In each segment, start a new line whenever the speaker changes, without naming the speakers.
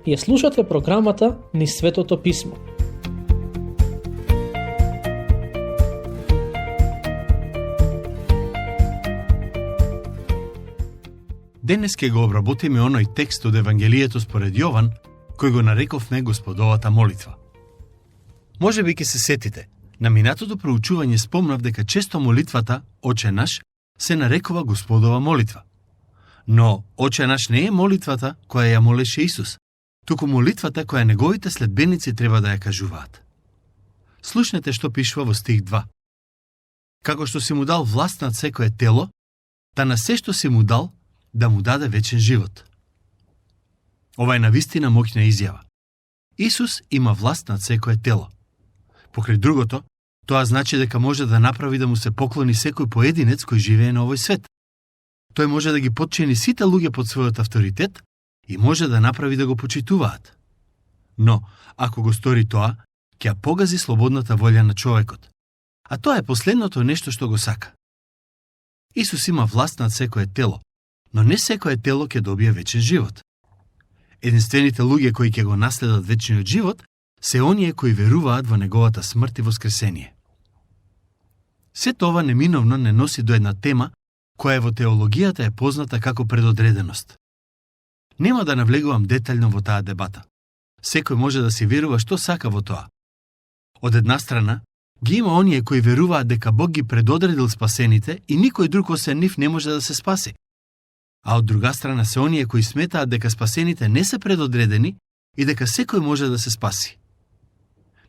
Ја слушате програмата Низ Светото Писмо.
Денес ке го обработиме оној текст од Евангелието според Јован, кој го нарековме Господовата молитва. Може би ке се сетите, на минатото проучување спомнав дека често молитвата Оче наш се нарекува Господова молитва. Но Оче наш не е молитвата која ја молеше Исус, туку молитвата која неговите следбеници треба да ја кажуваат. Слушнете што пишува во стих 2. Како што си му дал власт над секое тело, та на се што си му дал, да му даде вечен живот. Ова е навистина моќна изјава. Исус има власт над секое тело. Покрај другото, тоа значи дека може да направи да му се поклони секој поединец кој живее на овој свет. Тој може да ги потчини сите луѓе под својот авторитет и може да направи да го почитуваат. Но, ако го стори тоа, ќе ја погази слободната волја на човекот. А тоа е последното нешто што го сака. Исус има власт над секое тело, но не секое тело ќе добие вечен живот. Единствените луѓе кои ќе го наследат вечниот живот се оние кои веруваат во неговата смрт и воскресение. Сето ова неминовно не носи до една тема која во теологијата е позната како предодреденост. Нема да навлегувам детално во таа дебата. Секој може да си верува што сака во тоа. Од една страна, ги има оние кои веруваат дека Бог ги предодредил спасените и никој друг освен нив не може да се спаси. А од друга страна се оние кои сметаат дека спасените не се предодредени и дека секој може да се спаси.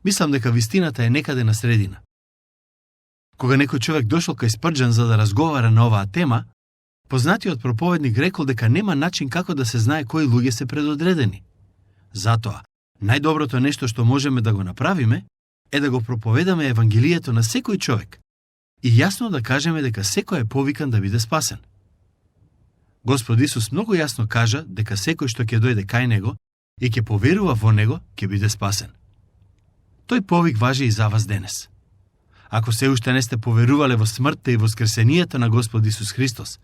Мислам дека вистината е некаде на средина. Кога некој човек дошол кај Спрџан за да разговара на оваа тема, познатиот проповедник рекол дека нема начин како да се знае кои луѓе се предодредени. Затоа, најдоброто нешто што можеме да го направиме е да го проповедаме Евангелието на секој човек и јасно да кажеме дека секој е повикан да биде спасен. Господ Исус многу јасно кажа дека секој што ќе дојде кај Него и ќе поверува во Него, ќе биде спасен. Тој повик важи и за вас денес. Ако се уште не сте поверувале во смртта и воскресението на Господ Исус Христос,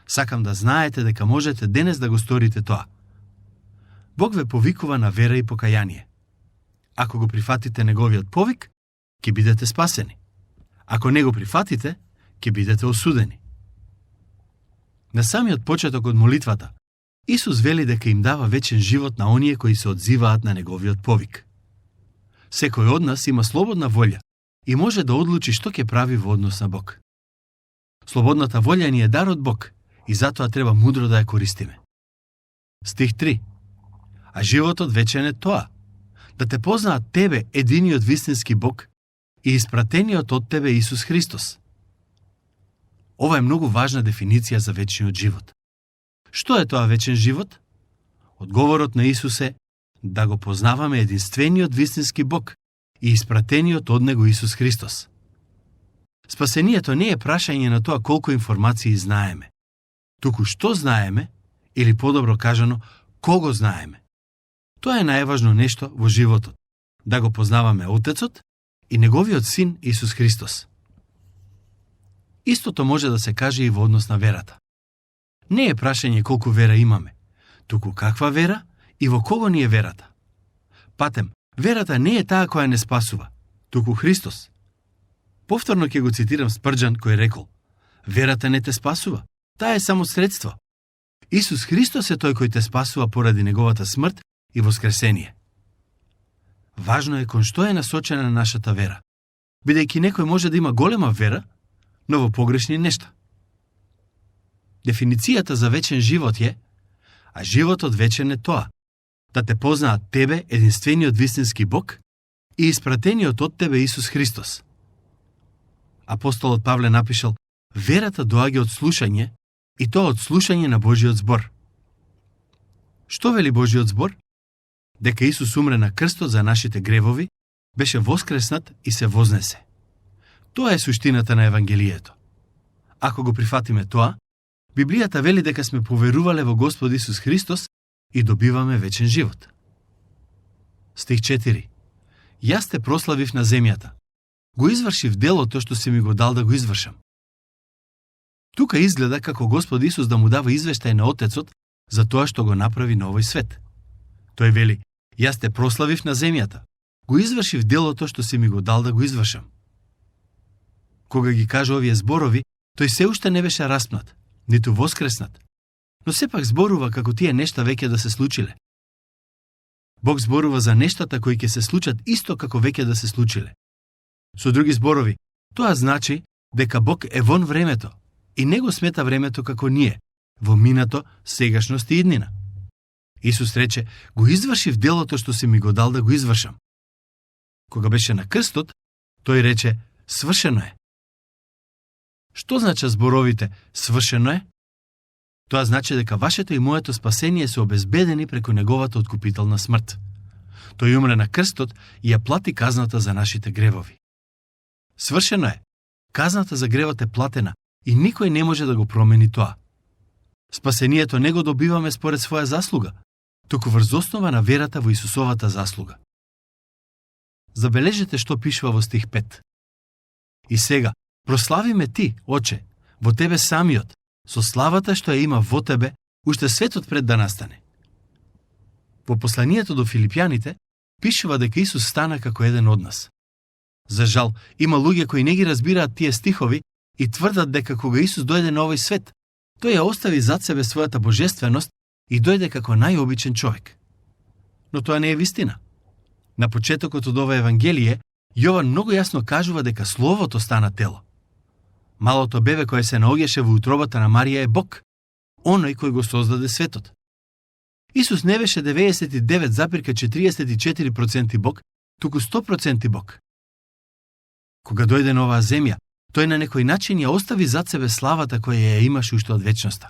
сакам да знаете дека можете денес да го сторите тоа. Бог ве повикува на вера и покаяние. Ако го прифатите Неговиот повик, ќе бидете спасени. Ако не го прифатите, ќе бидете осудени. На самиот почеток од молитвата, Исус вели дека им дава вечен живот на оние кои се одзиваат на Неговиот повик. Секој од нас има слободна волја и може да одлучи што ќе прави во однос на Бог. Слободната волја ни е дар од Бог и затоа треба мудро да ја користиме. Стих 3. А животот вечен е тоа, да те познаат тебе, единиот вистински Бог, и испратениот од тебе Исус Христос. Ова е многу важна дефиниција за вечниот живот. Што е тоа вечен живот? Одговорот на Исус е да го познаваме единствениот вистински Бог и испратениот од Него Исус Христос. Спасението не е прашање на тоа колку информации знаеме, туку што знаеме, или подобро кажано, кого знаеме. Тоа е најважно нешто во животот, да го познаваме Отецот и Неговиот Син Исус Христос. Истото може да се каже и во однос на верата. Не е прашање колку вера имаме, туку каква вера и во кого ни е верата. Патем, верата не е таа која не спасува, туку Христос. Повторно ќе го цитирам Спрџан кој рекол: верата не те спасува, таа е само средство. Исус Христос е тој кој те спасува поради Неговата смрт и воскресение. Важно е кон што е насочена нашата вера, бидејќи некој може да има голема вера, но во погрешни нешта. Дефиницијата за вечен живот е: а животот вечен е тоа, да те познаат тебе, единствениот вистински Бог, и испратениот од тебе Исус Христос. Апостолот Павле напишал: верата доаѓа од слушање, и тоа од слушање на Божиот збор. Што вели Божиот збор? Дека Исус умре на крстот за нашите гревови, беше воскреснат и се вознесе. Тоа е суштината на Евангелието. Ако го прифатиме тоа, Библијата вели дека сме поверувале во Господ Исус Христос и добиваме вечен живот. Стих 4. Јас те прославив на земјата. Го извршив делото што си ми го дал да го извршам. Тука изгледа како Господ Исус да му дава извештај на Отецот за тоа што го направи на овој свет. Тој вели: Јас те прославив на земјата. Го извршив делото што си ми го дал да го извршам. Кога ги кажа овие зборови, тој се уште не беше распнат, ниту воскреснат, но сепак зборува како тие нешта веќе да се случиле. Бог зборува за нештата кои ќе се случат исто како веќе да се случиле. Со други зборови, тоа значи дека Бог е вон времето и не го смета времето како ние, во минато, сегашност и иднина. Исус рече: го извршив делото што си ми го дал да го извршам. Кога беше на крстот, тој рече: свршено е. Што значат зборовите свршено е? Тоа значи дека вашето и моето спасение се обезбедени преку неговата откупителна смрт. Тој умре на крстот и ја плати казната за нашите гревови. Свршено е. Казната за гревот е платена и никој не може да го промени тоа. Спасението не го добиваме според своја заслуга, туку врз основа на верата во Исусовата заслуга. Забележете што пишува во стих 5. И сега, прослави ме ти, Оче, во тебе самиот, со славата што ја има во тебе, уште светот пред да настане. Во посланието до Филипјаните пишува дека Исус стана како еден од нас. За жал, има луѓе кои не ги разбираат тие стихови и тврдат дека кога Исус дојде на овој свет, тој ја остави зад себе својата божественост и дојде како најобичен човек. Но тоа не е вистина. На почетокот од ова Евангелие, Јован многу јасно кажува дека Словото стана тело. Малото бебе кое се наоѓаше во утробата на Марија е Бог, оној кој го создаде светот. Исус не беше 99,44% Бог, туку 100% Бог. Кога дојде на оваа земја, тој на некој начин ја остави зад себе славата која ја имаше уште од вечноста.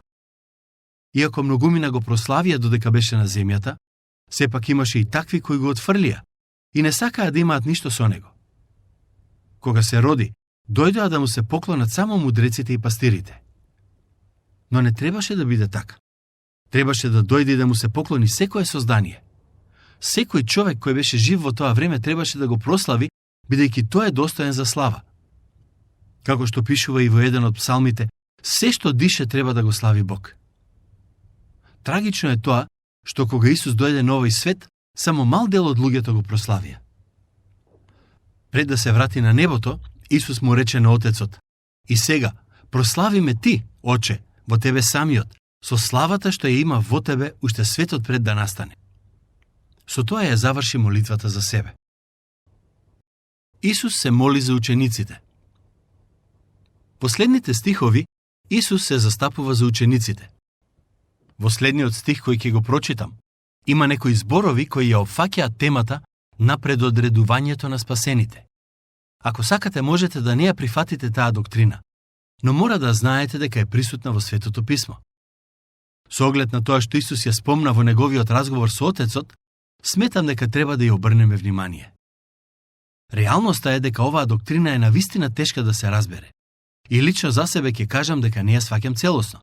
Иако многумина го прославија додека беше на земјата, сепак имаше и такви кои го отфрлија и не сакаа да имаат ништо со него. Кога се роди, дојдоа да му се поклонат само мудреците и пастирите. Но не требаше да биде така. Требаше да дојде и да му се поклони секое создание. Секој човек кој беше жив во тоа време требаше да го прослави, бидејќи тој е достоен за слава. Како што пишува и во еден од псалмите, се што дише треба да го слави Бог. Трагично е тоа што кога Исус дојде на овој свет, само мал дел од луѓето го прославија. Пред да се врати на небото, Исус му рече на Отецот: И сега, прослави ме ти, Оче, во тебе самиот, со славата што ја има во тебе уште светот пред да настане. Со тоа ја заврши молитвата за себе. Исус се моли за учениците. Последните стихови Исус се застапува за учениците. Во следниот стих кој ќе го прочитам, има некои зборови кои ја опфаќаат темата на предодредувањето на спасените. Ако сакате, можете да не ја прифатите таа доктрина, но мора да знаете дека е присутна во Светото писмо. Со оглед на тоа што Исус ја спомна во неговиот разговор со Отецот, сметам дека треба да ја обрнеме внимание. Реалноста е дека оваа доктрина е навистина тешка да се разбере. И лично за себе ќе кажам дека не ја сваќам целосно.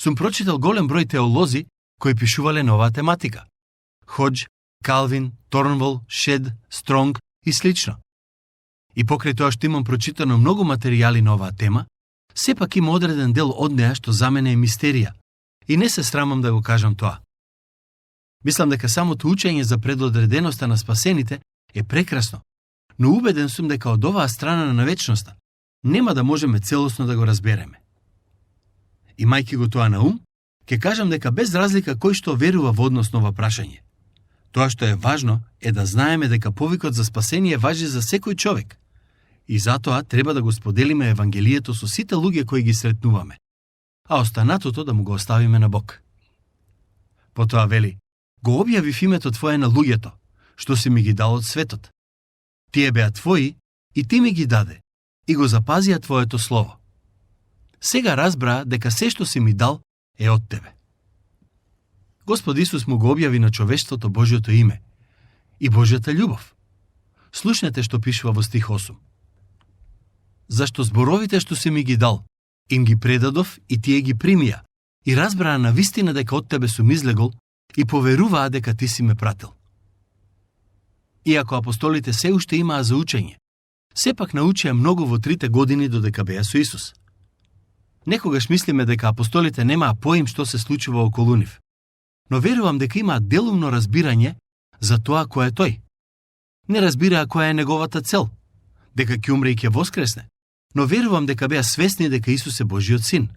Сум прочитал голем број теолози кои пишувале на оваа тематика. Ходж, Калвин, Торнвол, Шед, Стронг и слично. И покрај тоа што имам прочитано многу материјали на оваа тема, сепак има одреден дел од неа што за мене е мистерија и не се срамам да го кажам тоа. Мислам дека самото учење за предодреденоста на спасените е прекрасно, но убеден сум дека од оваа страна на вечноста нема да можеме целосно да го разбереме. Имајќи го тоа на ум, ќе кажам дека без разлика кој што верува во однос на ова прашање, тоа што е важно е да знаеме дека повикот за спасение важи за секој човек. И затоа треба да го споделиме Евангелието со сите луѓе кои ги сретнуваме, а останатото да му го оставиме на Бог. Потоа вели: го објавив името Твое на луѓето, што си ми ги дал од светот. Тие беа Твои и Ти ми ги даде, и го запазија Твоето слово. Сега разбраа дека се што си ми дал е од Тебе. Господ Исус му го објави на човештвото Божјото име и Божјата љубов. Слушнете што пишува во стих 8. Зашто зборовите што си ми ги дал, им ги предадов и тие ги примија, и разбраа на вистина дека од Тебе сум излегол и поверуваа дека Ти си ме пратил. Иако апостолите се уште имаа за учење, сепак научија многу во 3 години додека беа со Исус. Некогаш мислиме дека апостолите немаа поим што се случува околу нив. но верувам дека има делумно разбирање за тоа кој е тој. Не разбираа која е неговата цел, дека ќе умре и ќе воскресне, но верувам дека беа свесни дека Исус е Божиот син.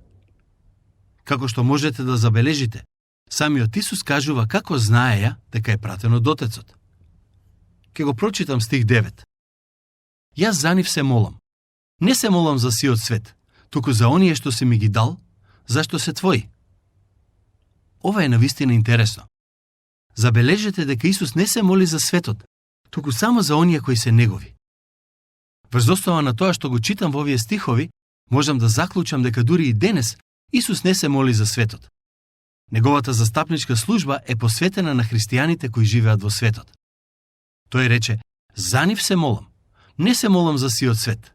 Како што можете да забележите, самиот Исус кажува како знаеја дека е пратен од Отецот. Ке го прочитам стих 9. Јас за нив се молам. Не се молам за сиот свет, туку за оние што си ми ги дал, зашто се твои. Ова е навистина интересно. Забележете дека Исус не се моли за светот, туку само за оние кои се негови. Врз основа на тоа што го читам во овие стихови, можам да заклучам дека дури и денес Исус не се моли за светот. Неговата застапничка служба е посветена на христијаните кои живеат во светот. Тој рече, за нив се молам, не се молам за сиот свет.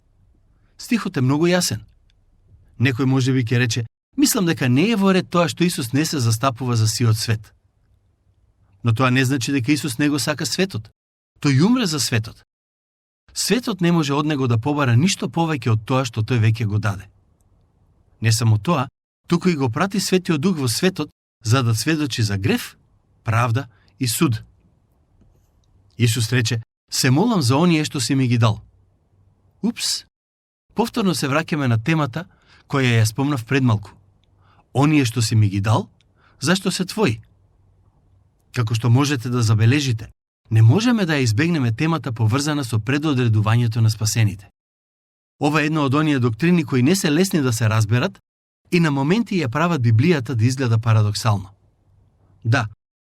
Стихот е многу јасен. Некој можеби ќе рече, мислам дека не е во ред тоа што Исус не се застапува за сиот свет. Но тоа не значи дека Исус не го сака светот. Тој умре за светот. Светот не може од него да побара ништо повеќе од тоа што тој веќе го даде. Не само тоа, туку и го прати Светиот Дух во светот за да сведочи за грев, правда и суд. Исус рече, се молам за оние што си ми ги дал. Упс! Повторно се враќаме на темата која ја спомнав предмалку. Оние што си ми ги дал, зашто се твои? Како што можете да забележите, не можеме да ја избегнеме темата поврзана со предодредувањето на спасените. Ова е една од оние доктрини кои не се лесни да се разберат и на моменти ја прават Библијата да изгледа парадоксално. Да,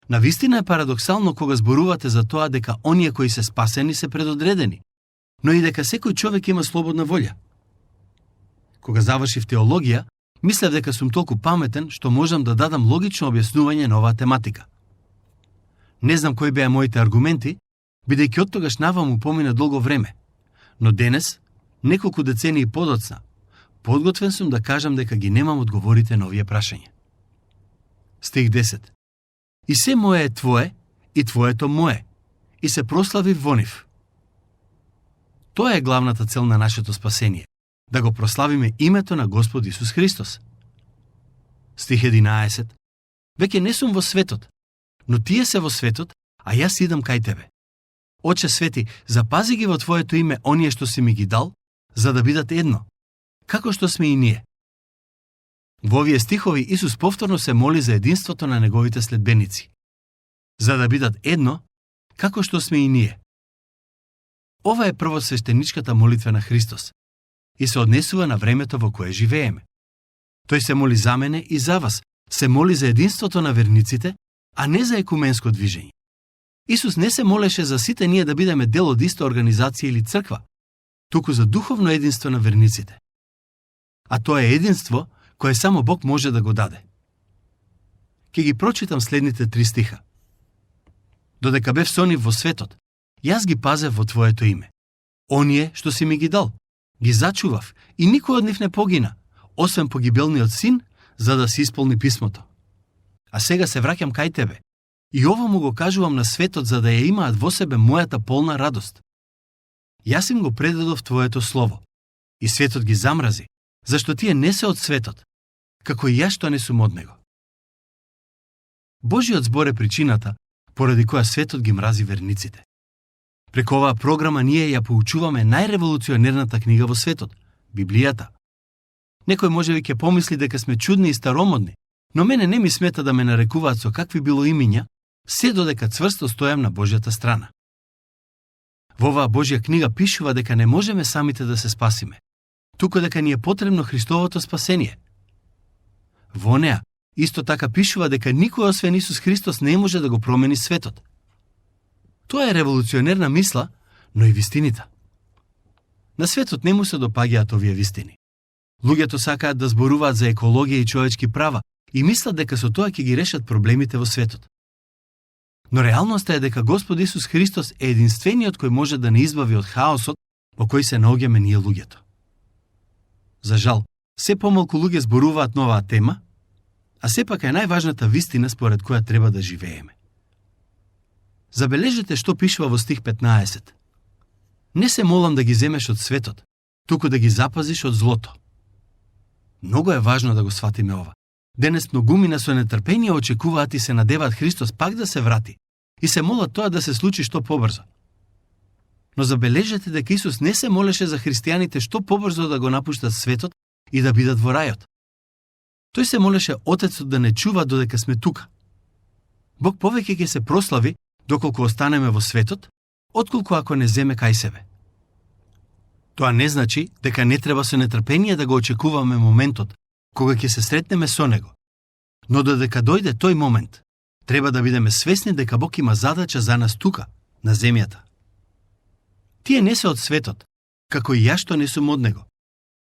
навистина е парадоксално кога зборувате за тоа дека оние кои се спасени се предодредени, но и дека секој човек има слободна волја. Кога завршив теологија, мислев дека сум толку паметен што можам да дадам логично објаснување на оваа тематика. Не знам кои беа моите аргументи, бидејќи оттогаш наваму помина долго време, но денес, неколку децении подоцна, подготвен сум да кажам дека ги немам одговорите на овие прашања. Стих 10. И се мое е твое, и твоето мое, и се прослави во нив. Тоа е главната цел на нашето спасение, да го прославиме името на Господ Исус Христос. Стих 11. Веќе не сум во светот, но тие се во светот, а јас идам кај тебе. Оче свети, запази ги во твоето име оние што си ми ги дал, за да бидат едно, како што сме и ние. Во овие стихови Исус повторно се моли за единството на неговите следбеници, за да бидат едно, како што сме и ние. Ова е првосвештеничката молитва на Христос и се однесува на времето во кое живееме. Тој се моли за мене и за вас, се моли за единството на верниците, а не за екуменско движење. Исус не се молеше за сите ние да бидеме дел од иста организација или црква, туку за духовно единство на верниците. А тоа е единство кое само Бог може да го даде. Ке ги прочитам следните 3 стиха. Додека бев со нив во светот, јас ги пазев во твоето име. Оние што си ми ги дал, ги зачував и никој од нив не погина, освен погибелниот син, за да се исполни писмото. А сега се враќам кај тебе. И ово му го кажувам на светот за да ја имаат во себе мојата полна радост. Јас им го предадов твоето слово. И светот ги замрази, зашто тие не се од светот, како и јас што не сум од него. Божиот збор е причината поради која светот ги мрази верниците. Преку оваа програма ние ја поучуваме најреволуционерната книга во светот, Библијата. Некој можеби ќе помисли дека сме чудни и старомодни, но мене не ми смета да ме нарекуваат со какви било имиња, се додека цврсто стојам на Божјата страна. Во оваа Божја книга пишува дека не можеме самите да се спасиме, туку дека ни е потребно Христовото спасение. Во неа, исто така пишува дека никој освен Исус Христос не може да го промени светот. Тоа е револуционерна мисла, но и вистинита. На светот не му се допаѓаат овие вистини. Луѓето сакаат да зборуваат за екологија и човечки права и мислат дека со тоа ќе ги решат проблемите во светот. Но реалноста е дека Господ Исус Христос е единствениот кој може да не избави од хаосот во кој се наоѓаме ние луѓето. За жал, се помалку луѓе зборуваат на оваа тема, а сепак е најважната вистина според која треба да живееме. Забележете што пишува во стих 15. Не се молам да ги земеш од светот, туку да ги запазиш од злото. Многу е важно да го сватиме ова. Денес многумина со нетрпение очекуваат и се надеваат Христос пак да се врати и се молат тоа да се случи што побрзо. Но забележете дека Исус не се молеше за христијаните што побрзо да го напуштат светот и да бидат во рајот. Тој се молеше Отецот да не чува додека сме тука. Бог повеќе ќе се прослави доколку останеме во светот, отколку ако не земе кај себе. Тоа не значи дека не треба со нетрпение да го очекуваме моментот кога ќе се сретнеме со Него. Но додека дојде тој момент, треба да бидеме свесни дека Бог има задача за нас тука, на земјата. Тие не се од светот, како и јас што не сум од него.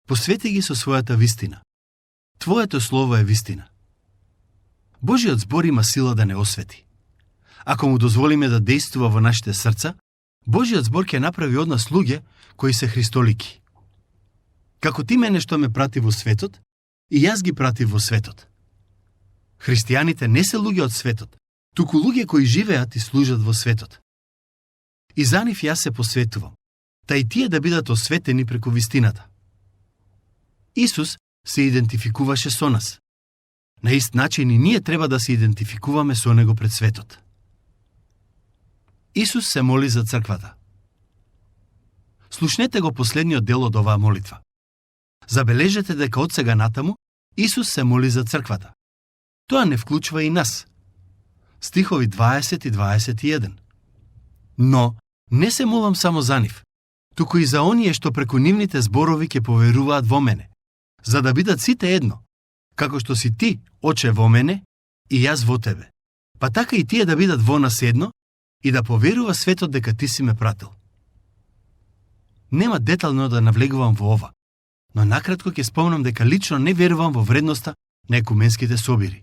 Посвети ги со својата вистина. Твоето слово е вистина. Божиот збор има сила да не освети. Ако му дозволиме да действува во нашите срца, Божиот збор ќе направи од нас луѓе кои се христолики. Како ти мене што ме прати во светот, и јас ги пратив во светот. Христијаните не се луѓе од светот, туку луѓе кои живеат и служат во светот. И за нив јас се посветувам, та и тие да бидат осветени преку вистината. Исус се идентификуваше со нас. На ист начин и ние треба да се идентификуваме со Него пред светот. Исус се моли за црквата. Слушнете го последниот дел од оваа молитва. Забележете дека од сега натаму Исус се моли за црквата. Тоа не вклучува и нас. Стихови 20 и 21. Но не се молам само за нив, туку и за оние што преку нивните зборови ќе поверуваат во мене, за да бидат сите едно, како што си ти, Оче, во мене и јас во тебе. Па така и тие да бидат во нас едно и да поверува светот дека ти си ме пратил. Нема детално да навлегувам во ова, но накратко ќе спомнам дека лично не верувам во вредноста на екуменските собири.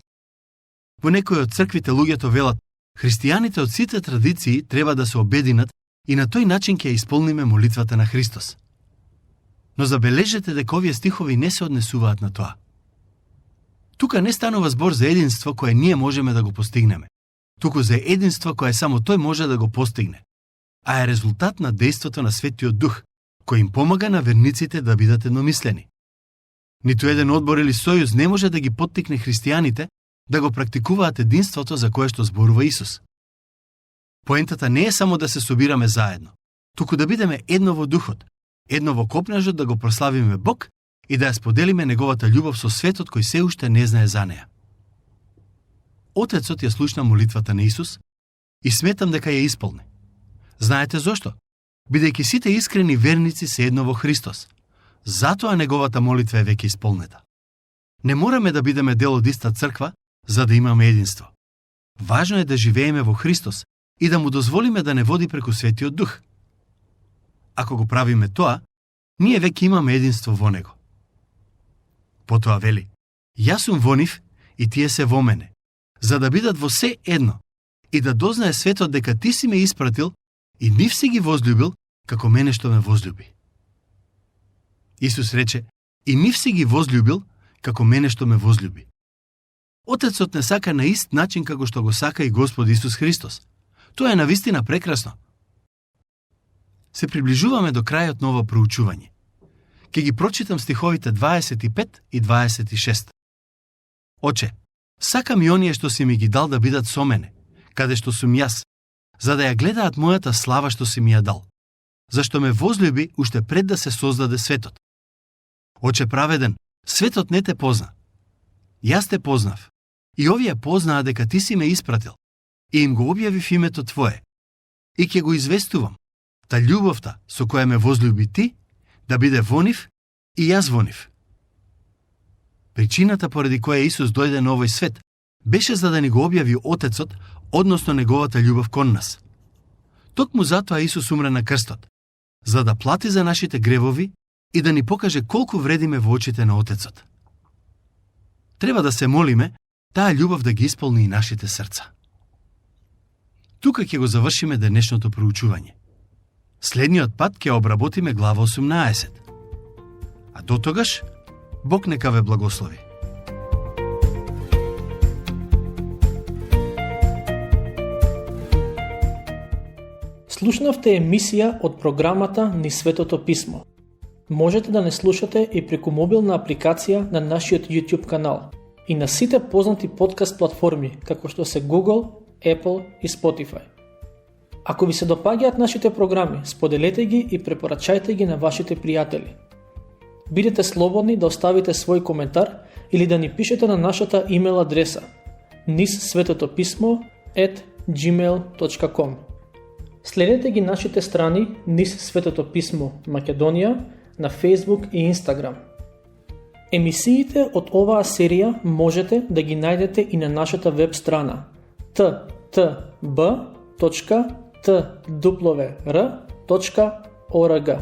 Во некои од црквите луѓето велат, христијаните од сите традиции треба да се обединат и на тој начин ќе исполниме молитвата на Христос. Но забележете дека овие стихови не се однесуваат на тоа. Тука не станува збор за единство кое ние можеме да го постигнеме, туку за единство кое само тој може да го постигне, а е резултат на дејството на Светиот Дух, кој им помага на верниците да бидат едномислени. Ниту еден одбор или сојуз не може да ги поттикне христијаните да го практикуваат единството за кое што зборува Исус. Поентата не е само да се собираме заедно, туку да бидеме едно во духот, едно во копнежот да го прославиме Бог и да ја споделиме неговата љубов со светот кој се уште не знае за неа. Отецот ја слушна молитвата на Исус и сметам дека ја исполни. Знаете зошто? Бидејќи сите искрени верници се едно во Христос. Затоа неговата молитва е веќе исполнета. Не мораме да бидеме дел од иста црква за да имаме единство. Важно е да живееме во Христос и да му дозволиме да не води преку Светиот Дух. Ако го правиме тоа, ние веќе имаме единство во Него. Потоа вели, јас сум во нив и тие се во мене, за да бидат во се едно и да дознае светот дека ти си ме испратил и нив си ги возлюбил како мене што ме возлюби. Исус рече, и нив си ги возлюбил како мене што ме возлюби. Отецот не сака на ист начин како што го сака и Господ Исус Христос. Тоа е навистина прекрасно. Се приближуваме до крајот на ова проучување. Ке ги прочитам стиховите 25 и 26. Оче, сакам и оние што си ми ги дал да бидат со мене, каде што сум јас, за да ја гледаат мојата слава што си ми ја дал, зашто ме возлюби уште пред да се создаде светот. Оче праведен, светот не те позна. Јас те познав, и овие познаа дека ти си ме испратил, и им го објавив името Твое, и ќе го известувам, та љубовта со која ме возлюби ти, да биде во нив и јас во нив. Причината поради која Исус дојде на овој свет беше за да ни го објави Отецот, односно неговата љубов кон нас. Токму затоа Исус умре на крстот, за да плати за нашите гревови и да ни покаже колку вредиме во очите на Отецот. Треба да се молиме таа љубов да ги исполни и нашите срца. Тука ќе го завршиме денешното проучување. Следниот пат ќе обработиме глава 18. А до тогаш, Бог нека ве благослови.
Слушнавте емисија од програмата Ни Светото Писмо. Можете да не слушате и преку мобилна апликација на нашиот YouTube канал. и на сите познати подкаст платформи, како што се Google, Apple и Spotify. Ако ви се допаѓаат нашите програми, споделете ги и препорачајте ги на вашите пријатели. Бидете слободни да оставите свој коментар или да ни пишете на нашата имейл адреса nissvetotopисmo@gmail.com. Следете ги нашите страни Низ Светото писмо Македонија на Facebook и Instagram. Емисиите од оваа серија можете да ги најдете и на нашата веб страна ttb.twr.org.